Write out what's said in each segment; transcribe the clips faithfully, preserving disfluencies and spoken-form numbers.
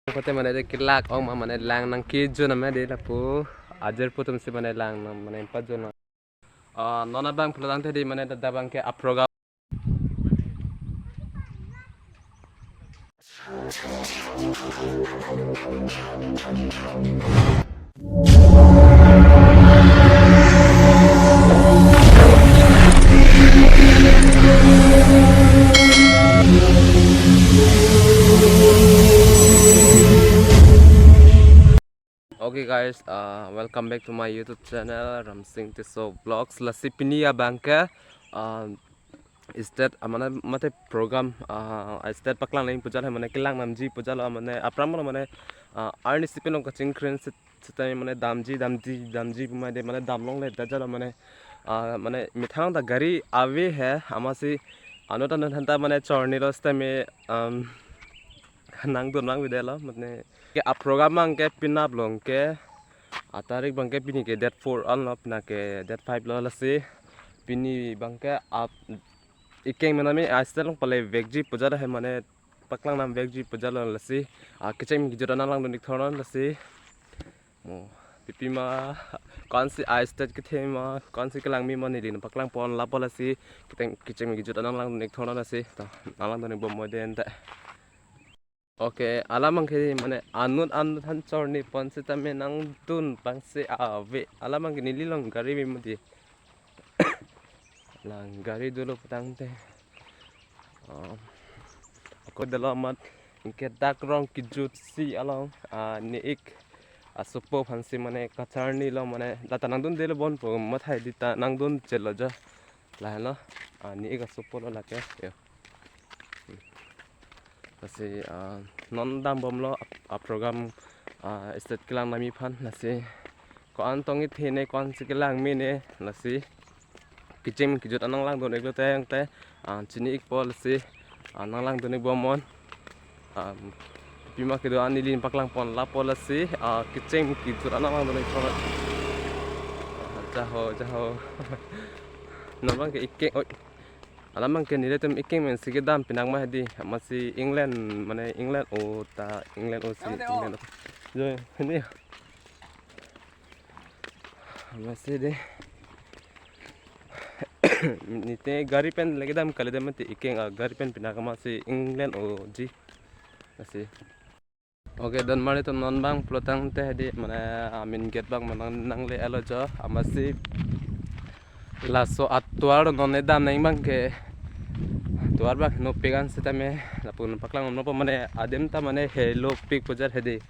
Kote mane de kelak ong ma mane lang nangkejun name de lapu ajir putum si mane lang nang mane pajun nang. Ah, non abang pulotangte di mane dak abangke a-program. Okay guys, uh, welcome back to my YouTube channel, Ramsing Tisso Vlogs. Lasi pini abangke, uh, stage, uh, mane mate program, uh, stage paklang nangji pu jalo mane kelang nangji pu jalo mane aphrang mane, uh, arnisi pen nong kachingkrin sit sita mane damji damji damji pu mane mane damlongle dak jalo mane, uh, mane methang ta gari ave he amatsi anut anut aphanta mane chorni lo sita me, um, nangdun nangvedetlo mane ke a-program abangke penap long ke a-tarik abangke pini ke date four anlo pina ke date five lo lasi pini abangke ap ikeng menami a-stage along palevekji pu jalo he mane paklang nangvekji pu jalo lasi, ah, kecheng kejut an nanglangdun ik thornon lasi mo pipima ko-ansi a-stage kethe ma ko-ansi kelangme ma neli nangpaklang pon lapo lasi kecheng kejut an nanglangdun ik thornon lasi to nanglangdun ik bom mo den ta. Okay, alam abangke mane anut anut aphan chorni pon sitame nangdun pangse ave. Alam abangke neli along gari ave mati. Lang gari dolo putangte. Um, ako dolo amat ingke dak rong kejut si along, ah, ne-ik asopo aphansi mane kacharni lo mane lata nangdundelo bon po mathai di ta nangdun chelo jo. Lahenlo, ah, ne-ik asopo lo lake. Yo. Lasi, ah, non dambomlo ap- a-program, ah, stage kelang nangji aphan lasi ko-an tong-it he ne ko-ansi kelangme ne lasi kecheng kejut an nanglangdun iklo te yang te, ah, chini ikpo lasi, ah, nanglangdun ik bomnon, ah, pima kedo an neli nangpaklang pon lapo lasi, ah, kecheng kejut an nanglangdun ikpo. Ah, jaho jaho. Non abangke ikeng, oi. Alam abangke nelitum ikeng mensi kedam pinak ma hedi, amatsi England, mane England o ta, England o si, England o. Jo, ini. Amatsi de. Nite gari pen lagi dam kali dam mati ikeng a gari pen pinak amatsi England oji. Amatsi. Okay, don marli atum non abang pulotangte hedi mane, ah, main gate abang mane nangle-etlo jo amatsi laso atovar non edam nangji abangke tovar abang henopik an sitame lapu nangpaklang nangpo mane adim ta mane helopik pu jat hedi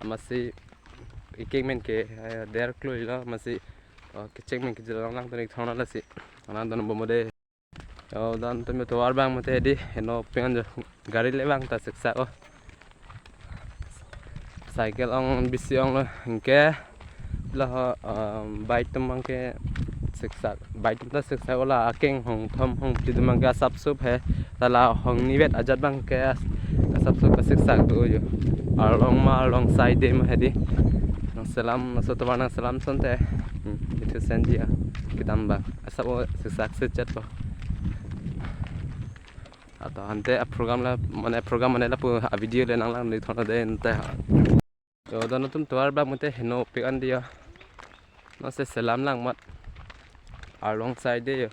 amatsi ikeng men ke, eh, der klui lo amatsi, oh, kecheng men kejut an nanglangdun ik thornon lasi nanglangdun bom mo de. Yo, don atum tovar abang mate hedi henopik an jo gari le abang ta siksak o. Cycle ong bisi onglo ingke lo, um, bike atum abangke siksak, bike atum ta siksak o la akeng hongthom hongphli atum abangke asapsup he, ta la hongni vet ajat abangke as- asapsup kasiksak do jo. Arlong ma arlong side ma hedi. Nangselam, laso tovar nangselam asonte. Hmm, itu senji ya. Kedam abang. Asap o siksak sechat po. Ato ante a-program la, mane program mane lapu a-video le nanglangdun ik thornon de ante. Jo don atum tovar abang mate henopik an dia. Nangselam lang mat. Arlong side de jo.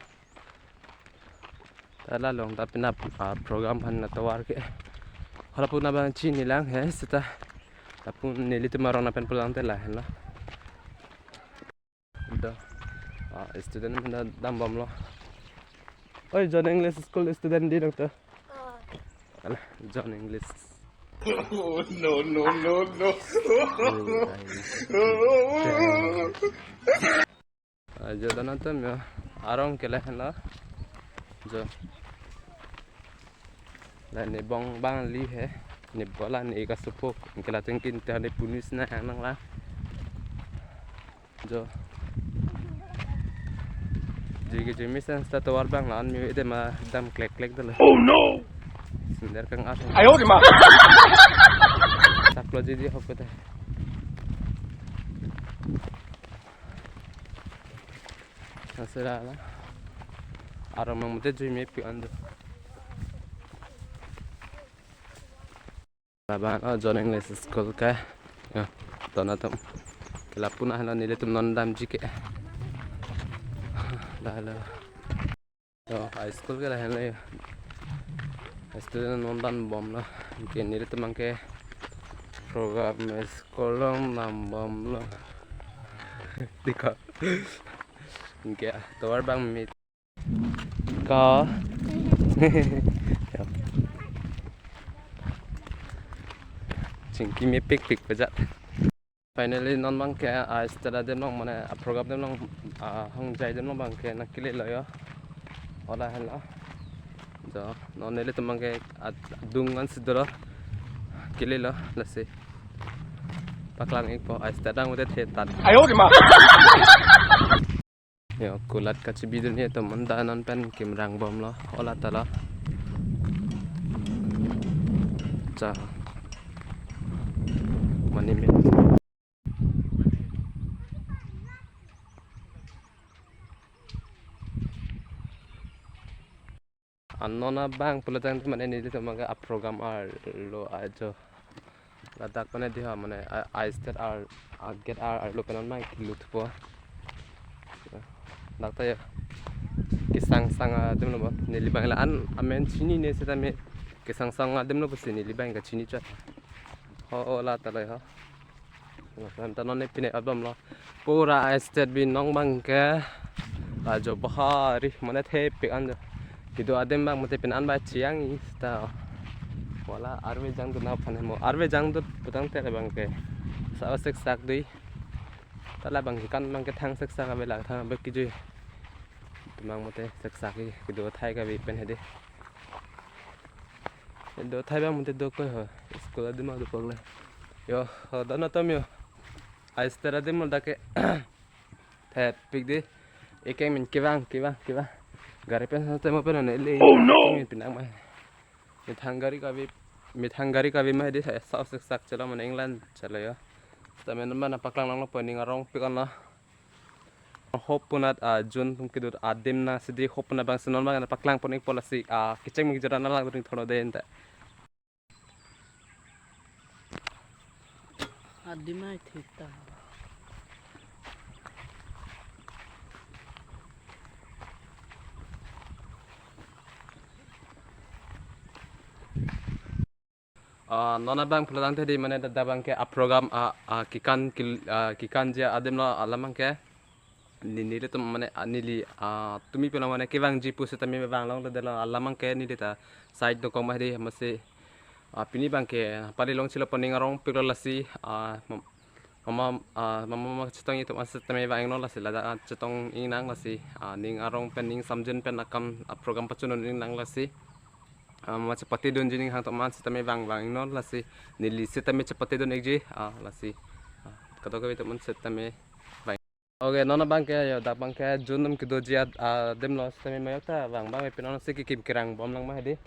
Ta la long ta penap a-program aphan atovar ke. Hala pu nang abang chinilang he sita. Lapu nelitum arong nangpen pulang te lahenlo. Do. Ah, student aphan ta dambomlo. Oi, John English School student di nangto. Ala, John English. Oh, no, no, no, no. Ah, jo don atum yo. Arong ke lahenlo. Jo. La ne bong bang li he. Ne bola ne kasupok. Ke la tengkin ta ne punis na hang nang la. Jo. Jigi jimi sen sta tovar abang la-an me ede ma dam klek klek dolo. Oh no! Sinder kang as. Ayo di ma. Saklo jidi hok pete. Asera la. Arong mang mate jui me pi ando. Labang, oh, John English School ke. Ya, to nangtum. Ke lapu-an helo nelitum non damji ke. Dah lo. Yo, high school ke lahenlo yo. High school non dambomlo. Ke nelitum abangke program school along dambomlo. Diko. Ke tovar abang mit. Ko. Yo. Chingki mepik pik pajat. Finally, non abangke, ah, stage adim along, mane, ah, program adim along, ah, hongjai adim along abangke nangkele lo yo. Ola henlo. Jo, non nelitum abangke, ah, adung ansi dolo. Kele lo, lasi. Paklang ikpo, ah, stage adang udet hetat. Ayo, de ma. Yo, kulat kachibidun he to manda non pen kimrang bomlo, ola talo. Cha. Mane min. Anon abang pulo tangte mane nelitum abangke a program arlo ajo. Ladak mane di ha mane a, a stage ar, a gate ar, arlo pen non abang kelutpo. Dak ta ya. Kesangsang adim lo bo. Neli abang la-an amen chinine setame kesangsang adim lo pusi neli abang kachini chot. Ho, ola talo ho. Lapen ta non ne pine album lo. Pura a stage binong abangke. Ajo bahari mane thepik an jo. Kedo adim abang mate pine an ba chiang ista. Wala arve jangdun aphan mo. Arve jangdun putangte abangke. Sa sek sak dei. Ta labang kekan abangke thang sek sak ave la thang ave kejui. Temang mate sek sak ke kedo athai kave pen hedi. Do athai abang mate do koi ho. School adim adopok le. Yo, ho, do nangtum yo. A stage adim lo dak ke. Thepik dei. Ekeng min kevang, kevang, kevang. Gari pen sa temo pen ne le. Oh, no! Ekeng min pinang ma. Methang gari kave, methang gari kave ma dei sa sek sak chelo mane England chelo yo. Setame non abang paklang longlo po ning arong pik anlo. Hope punat, ah, June atum kedo adim nangsi dei hope punat abang si non abang paklang pon ikpo lasi, ah, kecheng mik jora nanglang ding thono dei ente. Adim ai thita. Ah, non abang pulo tangte dei mane dak abangke a program a, a kekan kil-, a kekanji adim lo alam abangke. Ne, nelitum mane, ah, neli, ah, tumi pilo mane kevangji pu setame vang longledetlo alam abangke neli ta side dokok ma dei masi, ah, pini abangke pali long chelo po ning arong piklo lasi, ah, mam-, mama, ah, mama mama chetong itum an setame vang iknon lasi ladak, ah, chetong ingnang lasi, ah, ning arong pen ning samjin pen akam, ah, program pachunun ingnang lasi. Ah, mama chepatedunji ning hang atum an setame vang vang iknon lasi. Neli setame chepatedun ikji, ah, lasi. Ah, kadokave atum an setame vang. Okay, non abangke yo, dak abangke June atum kedoji ad-, adim lo setame mayok ta vang abang epin non si kekim kerang bomlang ma hedi.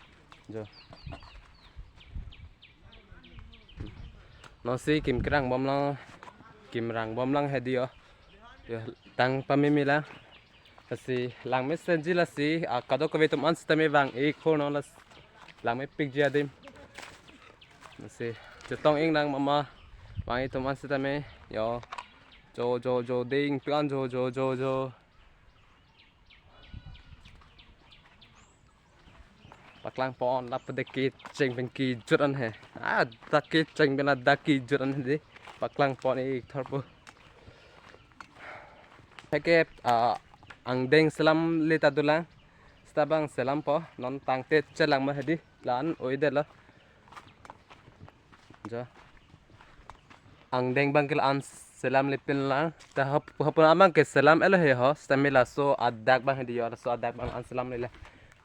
Jo. Non si kim kerang bomlang, kimrang bomlang hedi yo. Yo, tang pamimi la. Lasi lang mesenji lasi, ah, kadokave atum an setame vang ik ho non las-, lang mepikji adim. Lasi chetong ingnang mama vang itum an setame yo. Jo, jo, jo, ding, pian, jo, jo, jo, jo. Paklang pon, lapu dak kecheng pen kejut an he. Ah, dak kecheng pen dak kejut an he dei. Paklang pon ik thor po. Heke, ah, angdeng selamle ta dolang. Seta abang selam po, non tangte chelang ma hedi, la-an oidetlo. Jo. Angdeng abangke la-an selamle pinlang. Ta hap-, hapu-an abangke selam-etlo he ho. Setame laso adak abang hedi yo, laso adak abang an selamle le.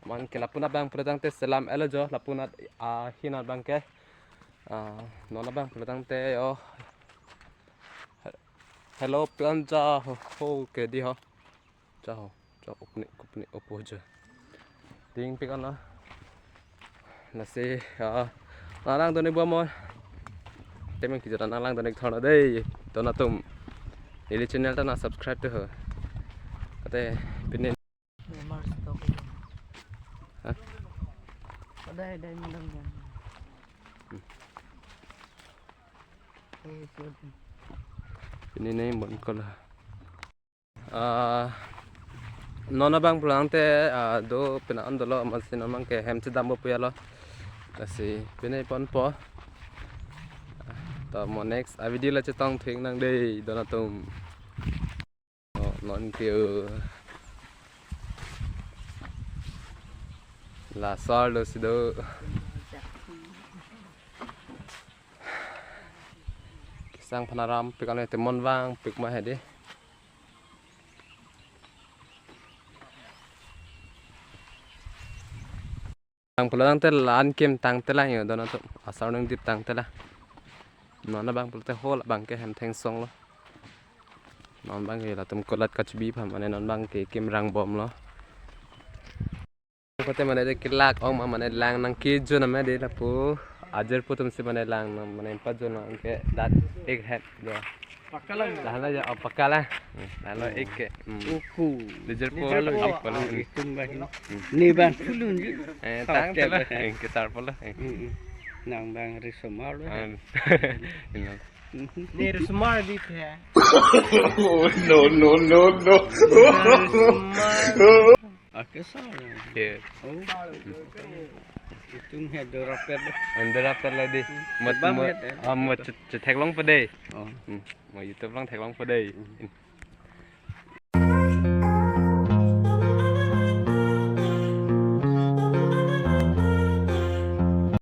Amatke lapu-an abang pulo tangte selam-etlo jo, lapu-an, ah, hina abangke. Ah, non abang pulo tangte yo. Hello, pian ja ho, ho ke di ho. Cha ho, cha upni, kupni, opo cha. Ding pik an la. Lasi, ah, nanglang dun-ik bom mo. Temeng kejut an nanglang dun-ik thor dei. To nangtum. Neli channel ta nang subscribe tu ho. Kate pinin. Memang stok. Hah? Ada, ada yang bilang. Hmm. Pini nai bon kola. Ah, non abang pulang te, ah, do pina an dolo, amatsi non abang ke hem chedampo pu ya lo. Lasi pini ponpo. To mo next a video la chetong thik nang dei don atum. Oh, non ke, oh. La sar lo si do. Kesang phan aram pik ane te, mon vangpik ma hedi. Bang pulo tangte la-an kim tangte lang yo, don atum asar nung dip tangte lang. Non abang pulote hol abang ke hem thengsong lo. Non abang ke latum kolat kachebi pha mane non abang ke kim rangbom lo. Kote mane de kelak ong ma mane lang nangkejun ma de lapu. Ajir pu atum si mane lang nang mane pajun nang ke dat ek het ya. Pakka lang. Lahan lo ya, oh, pakka lang. Hmm, lahan lo ek ke. Hmm. Oku. Dijir po. Dijir po. Ek po lang. Ah, itum bang. Hmm. Ne bang pulun ji. Eh, tang. Oke, telo. Bang. Eh, ketar po lo. Eh. Hmm, hmm. Nang bang risomar lo. Ah, ino. Mhm. Ne risomar di the. Oh, no, no, no, no. Ne risomar. Oke, sar. Iya. Oh. Itum he dorapet. An dorapet la di. Hmm. Mat, bang mat, het, eh. Ah, mat chet-, chetheklongpo dei. Oh. Hmm. Mo YouTube along theklongpo dei. Hmm.